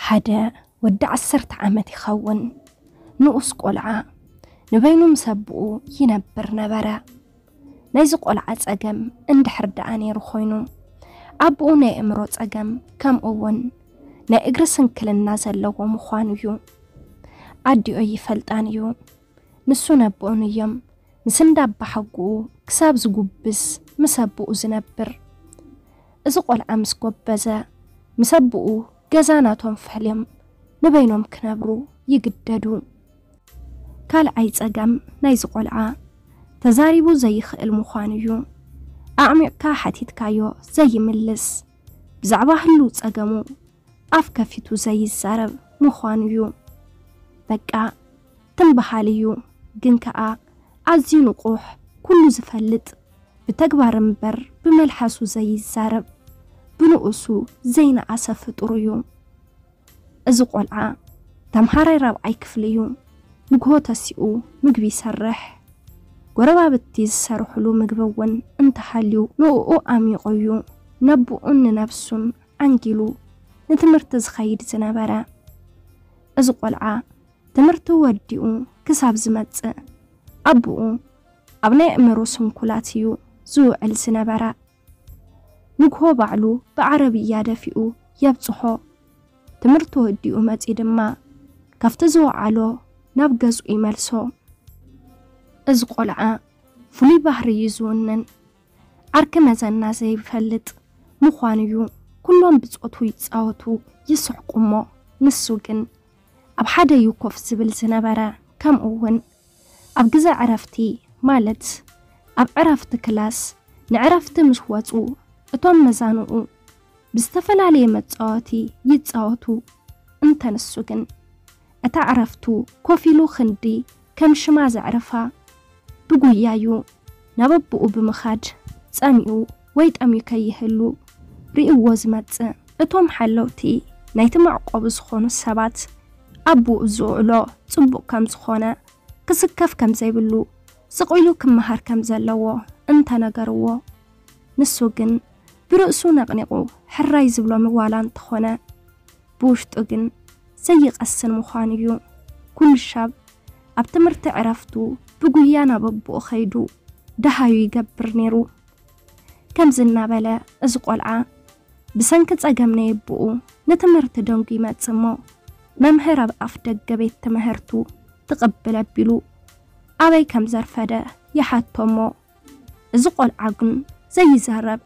ሓደ ወዲ ዓሰርተ ዓመት ይኸውን ንኡስ ቆልዓ ንበይኑ ምስ ኣቦኡ ይነብር ነበረ። ናይዚ ቆልዓ ጸገም እንድሕር ደኣ ነይሩ ኮይኑ፣ ኣቦኡ ናይ ኣእምሮ ጸገም ከምኡ እውን ናይ እግሪ ስንክልና ዘለዎ ምዃኑ እዩ። ኣዲኡ ይፈልጣን እዩ። ንሱ ነቦኡን እዮም ምስ እንዳ ኣባሓጎኡ ክሳብ ዝጉብዝ ምስ ኣቦኡ ዝነብር። እዚ ቆልዓ ምስ ጎበዘ፣ ምስ ኣቦኡ ገዛ ናቶም ፈሊዮም ንበይኖም ክነብሩ ይግደዱ። ካልኣይ ጸገም ናይዚ ቆልዓ ተዛሪቡ ዘይኽእል ምዃኑ እዩ። ኣዕሚቕካ ሓቲትካዮ ዘይምልስ፣ ብዛዕባ ህሉው ጸገሙ ኣፍ ከፊቱ ዘይዛረብ ምዃኑ እዩ። በቃ ትም በሃሊ እዩ፣ ግን ከኣ ኣዝዩ ንቑሕ፣ ኩሉ ዝፈልጥ፣ ብተግባር እምበር ብመልሓሱ ዘይዛረብ፣ ብንኡሱ ዘይነኣሰ ፍጡር እዩ። እዚ ቆልዓ ተምሃራይ ራብዓይ ክፍሊ እዩ። ንግሆ ተሲኡ ምግቢ ይሰርሕ። ጎረባብቲ ዝሰርሕሉ ምግቢ እውን እንተሃልዩ ንእኡ ኣሚቑ እዩ ነብኡን ንነብሱን ዓንጊሉ ንትምህርቲ ዝኸይድ ዝነበረ። እዚ ቆልዓ ትምህርቲ ወዲኡ ክሳብ ዝመጽእ ኣቦኡ ኣብ ናይ ኣእምሮ ስንኩላት እዩ ዝውዕል ዝነበረ። ንግሆ ባዕሉ ብዓረብያ ደፊኡ የብጽሖ። ትምህርቲ ወዲኡ መጺኡ ድማ ካብቲ ዝወዓሎ ናብ ገዝኡ ይመልሶ። እዚ ቆልዓ ፍሉይ ባህሪ እዩ ዝውንን። ዓርኪ መዘና ዘይፈልጥ ምዃኑ እዩ። ኩሎም ብጾቱ ይጻወቱ ይስሕቁ እሞ ንሱ ግን ኣብ ሓደ እዩ ኮፍ ዝብል ዝነበረ። ከምኡ እውን ኣብ ግዜ ዕረፍቲ ማለት ኣብ ዕረፍቲ ክላስ ንዕረፍቲ ምስ ወጹ እቶም መዛንኡ ብዝተፈላለየ መጻወቲ ይጻወቱ እንተ ንሱ ግን እታ ዕረፍቱ ኮፍ ኢሉ ክንዲ ከም ሽማ ዘዕርፋ ብጉያ እዩ ናብ ኣቦኡ ብምኻድ ጸሚኡ ወይ ጠምዩ ከይህሉ ርእይዎ ዝመጽእ። እቶም ሓለውቲ ናይቲ መዕቆቢ ዝኾኑ ሰባት ኣቦኡ ዝውዕሎ ጽቡቕ ከም ዝኾነ ክስከፍ ከም ዘይብሉ ስቕ ኢሉ ክመሃር ከም ዘለዎ እንተነገርዎ ንሱ ግን ብርእሱ ነቕኒቑ ሕራይ ዝብሎም ዋላ እንተኾነ ብውሽጡ ግን ዘይቐስን ምዃኑ እዩ። ኩሉ ሻብ ኣብ ትምህርቲ ዕረፍቱ ብጉያ ናብ ኣቦኡ ኸይዱ ደሃዩ ይገብር ነይሩ። ከምዚ እናበለ እዚ ቆልዓ ብሰንኪ ጸገም ናይ ኣቦኡ ንትምህርቲ ደንጉ ይመጽእ እሞ መምህር ኣብ ኣፍ ደገ ቤት ትምህርቱ ትቕብል ኣቢሉ ኣበይ ከም ዘርፈደ ይሓቶ እሞ እዚ ቆልዓ ግን ዘይዛረብ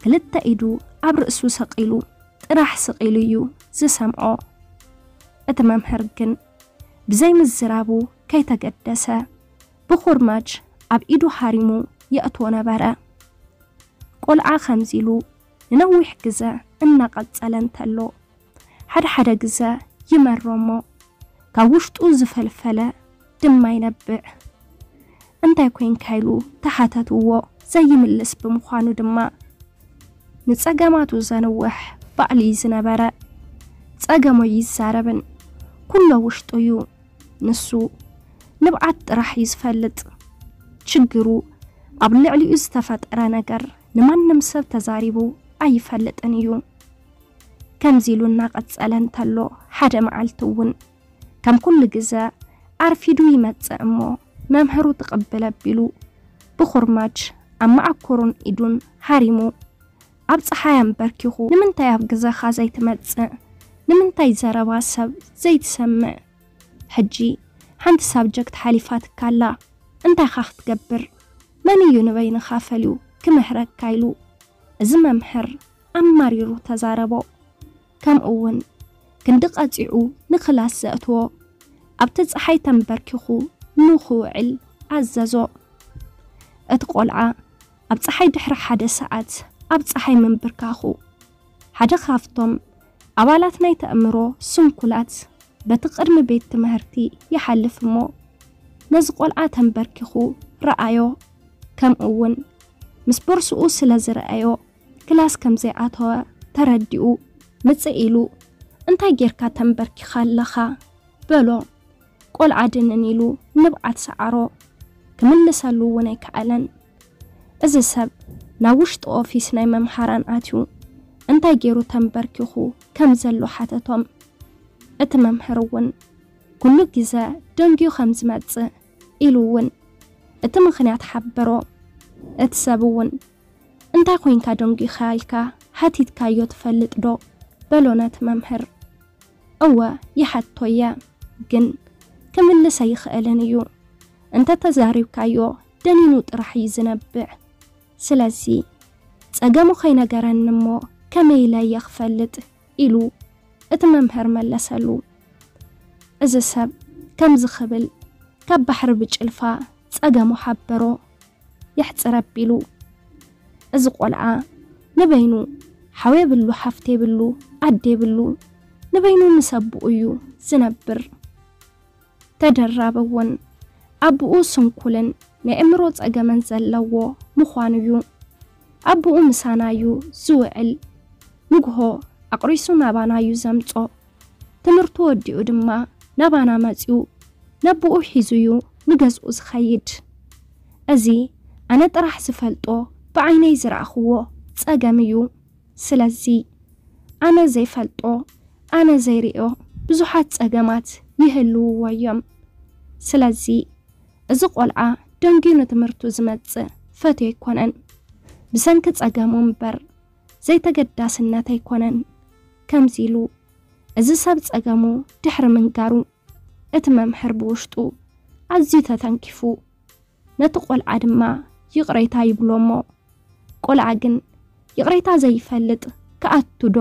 ክልተ ኢዱ ኣብ ርእሱ ሰቒሉ ጥራሕ ስቕ ኢሉ እዩ ዝሰምዖ። እቲ መምህር ግን ብዘይ ምዝራቡ ከይተገደሰ ብኹርማጅ ኣብ ኢዱ ሃሪሙ የእትዎ ነበረ። ቆልዓ ከምዚ ኢሉ ንነዊሕ ግዘ እናቐጸለ እንተሎ ሓደ ሓደ ግዘ ይመሮ እሞ ካብ ውሽጡ ዝፈልፈለ ድማ ይነብዕ። እንታይ ኮይንካ ኢሉ ተሓተትዎ ዘይምልስ ብምዃኑ ድማ ንጸገማቱ ዘንውሕ ባዕሉ እዩ ዝነበረ። ጸገሙ ይዛረብን ኩሎ ውሽጡ እዩ። ንሱ ንብዓት ጥራሕ እዩ ዝፈልጥ። ችግሩ ኣብ ልዕሊኡ ዝተፈጠረ ነገር ንማንም ሰብ ተዛሪቡ ኣይፈልጥን እዩ። ከምዚ ኢሉ እናቐጸለ እንተሎ ሓደ መዓልቲ እውን ከም ኩሉ ግዘ ኣርፊዱ ይመጽእ እሞ መምህሩ ትቕብል ኣቢሉ ብኹርማጅ ኣብ መዓኮሩን ኢዱን ሃሪሙ ኣብ ጸሓይ ኣንበርኪኹ ንምንታይ ኣብ ግዘኻ ዘይትመጽእ? ንምንታይ ዘረባ ሰብ ዘይትሰምዕ? ሕጂ ሓንቲ ሳብጀክት ሓሊፋትካ ኣላ፣ እንታይ ኢኻ ክትገብር? መን እዩ ንበይንኻ ፈልዩ ክምህረካ? ኢሉ እዚ መምህር ኣማሪሩ ተዛረቦ። ከምኡ እውን ክንዲ ቀጺዑ ንክላስ ዘእትዎ ኣብቲ ጸሓይ ተንበርኪኹ ንኽውዕል ኣዘዞ። እቲ ቆልዓ ኣብ ጸሓይ ድሕሪ ሓደ ሰዓት ኣብ ጸሓይ ምንብርካኹ ሓደ ካብቶም ኣባላት ናይ ተእምሮ ስንኩላት በቲ ቅድሚ ቤት ትምህርቲ ይሓልፍ እሞ ነዚ ቆልዓ ተንበርኪኹ ረኣዮ። ከምኡ እውን ምስ ቦርስኡ ስለ ዝረኣዮ ክላስ ከም ዘይኣተወ ተረዲኡ ምጽእ ኢሉ እንታይ ጌርካ ተንበርኪኻ ኣለኻ በሎ። ቆልዓ ድንን ኢሉ ንብዓት ሰዓሮ። ክምልሰሉ እውን ኣይከኣለን። እዚ ሰብ ናብ ውሽጢ ኦፊስ ናይ መምሃራን ኣትዩ እንታይ ገይሩ ተንበርኪኹ ከም ዘሎ ሓተቶም። እቲ መምህር እውን ኩሉ ግዜ ደንግዩ ከም ዝመጽእ ኢሉ እውን እቲ ምኽንያት ሓበሮ። እቲ ሰብ እውን እንታይ ኮይንካ ደንጊኻ ኢልካ ሓቲትካዮ ትፈልጥ ዶ? በሎ ነቲ መምህር። እወ ይሓቶ እየ፣ ግን ክምልስ ኣይኽእልን እዩ። እንተ ተዛሪብካዮ ደኒኑ ጥራሕ እዩ ዝነብዕ። ስለዚ ጸገሙ ከይነገረኒ እሞ ከመይ ኢለ እየ ክፈልጥ? ኢሉ እቲ መምህር መለሰሉ። እዚ ሰብ ከምዚ ክብል ካብ ባሕሪ ብጭልፋ ጸገሙ ሓበሮ። ይሕጽር ኣቢሉ። እዚ ቆልዓ ንበይኑ ሓው የብሉ፣ ሓፍት የብሉ፣ ኣደ የብሉ፣ ንበይኑ ምስ ኣቦኡ እዩ ዝነብር። ተደራቢ እውን ኣቦኡ ስንኩልን ናይ ኣእምሮ ጸገምን ዘለዎ ምዃኑ እዩ። ኣቦኡ ምሳና እዩ ዝውዕል። ንግሆ ኣቕሪሱ ናባና እዩ ዘምጾ። ትምህርቱ ወዲኡ ድማ ናባና መጺኡ ነቦኡ ሒዙ እዩ ንገዝኡ ዝኸይድ። እዚ ኣነ ጥራሕ ዝፈልጦ ብዓይነይ ዝረኣኽዎ ጸገም እዩ። ስለዚ ኣነ ዘይፈልጦ፣ ኣነ ዘይርእዮ ብዙሓት ጸገማት ይህልውዎ እዮም። ስለዚ እዚ ቆልዓ ደንግዩ ንትምህርቱ ዝመጽእ ፈትዩ ኣይኮነን። ብሰንኪ ጸገሙ እምበር ዘይተገዳስነት ኣይኮነን። ከምዚ ኢሉ እዚ ሰብ ጸገሙ ድሕሪ ምንጋሩ እቲ መምህር ብውሽጡ ኣዝዩ ተተንኪፉ ነቲ ቆልዓ ድማ ይቕሬታ ይብሎ እሞ ቆልዓ ግን ይቕሬታ ዘይፈልጥ ክኣቱ ዶ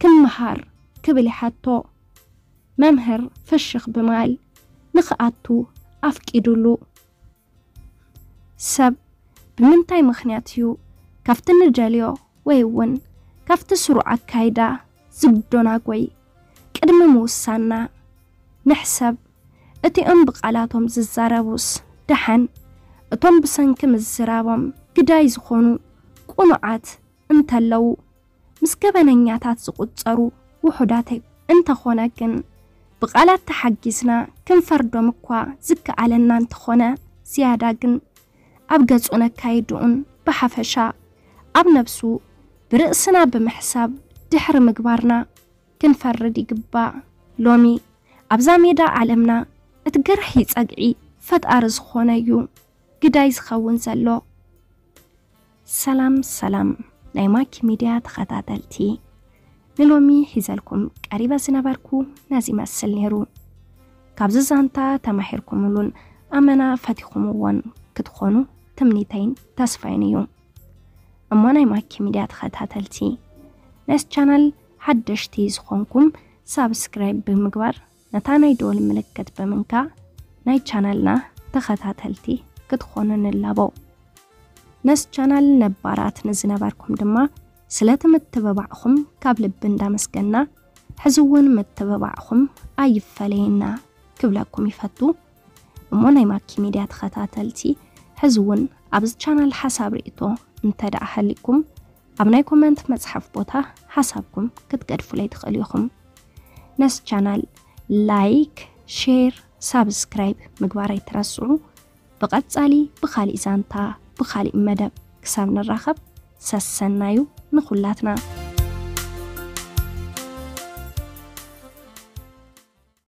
ክምሃር ክብል ይሓቶ። መምህር ፍሽኽ ብምባል ንኽኣቱ ኣፍቂዱሉ። ሰብ ብምንታይ ምኽንያት እዩ ካብቲ ንደልዮ ወይ እውን ካብቲ ስሩዕ ኣካይዳ ዝጎናጎይ? ቅድሚ ምውሳንና ንሕሰብ። እቲኦም ብቓላቶም ዝዛረቡስ ደሓን፣ እቶም ብሰንኪ ምዝራቦም ግዳይ ዝኾኑ ቅኑዓት እንተለዉ፣ ምስ ገበነኛታት ዝቑጸሩ ውሑዳት ኣይ-፣ እንተኾነ ግን፣ ብቓላት ተሓጊዝና ክንፈርዶም እኳ ዝከኣለና እንተኾነ፣ ዝያዳ ግን ኣብ ገጹ ነካይድኡን ብሓፈሻ ኣብ ነብሱ ብርእስና ብምሕሳብ ድሕሪ ምግባርና ክንፈርድ ይግባእ። ሎሚ ኣብዛ ሜዳ ዓለምና እቲ ገርሒ ጸግዒ ፈጣሪ ዝኾነ እዩ ግዳይ ዝኸውን ዘሎ። ሰላም ሰላም ናይ ማኪ ሚድያ ተኸታተልቲ፣ ንሎሚ ሒዘልኩም ቀሪበ ዝነበርኩ ነዚ ይመስል ነይሩ። ካብዚ ዛንታ ተማሂርኩምሉን ኣመና ፈቲኹምዎን ክትኾኑ ትምኒተይን ተስፋይን እዩ። እሞ ናይ ማኪ ሚድያ ተኸታተልቲ፣ ነዚ ቻናል ሓደሽቲ ዝኾንኩም ሳብስክራይብ ብምግባር ነታ ናይ ደወል ምልክት ብምንካእ ናይ ቻናልና ተኸታተልቲ ክትኾኑ ንላቦ። ነዚ ቻናል ነባራት ንዝነበርኩም ድማ ስለቲ ምትብባዕኹም ካብ ልቢ እንዳመስገና፣ ሕዚ እውን ምትብባዕኹም ኣይፈለየና ክብለኩም ይፈቱ። እሞ ናይ ማኪ ሚድያ ተኸታተልቲ፣ ሕዚ እውን ኣብዚ ቻናል ሓሳብ ርእይቶ እንተ ደኣ ሃሊኩም፣ ኣብ ናይ ኮመንት መጽሓፍ ቦታ ሓሳብኩም ክትገድፉለይ ትኽእሉ ኢኹም። ነዚ ቻናል ላይክ፣ ሼር፣ ሳብስክራይብ ምግባር ኣይትረስዑ። ብቐጻሊ ብኻሊእ ዛንታ፣ ብኻሊእ መደብ ክሳብ ንራኸብ፣ ሰሰናዩ ንኹላትና።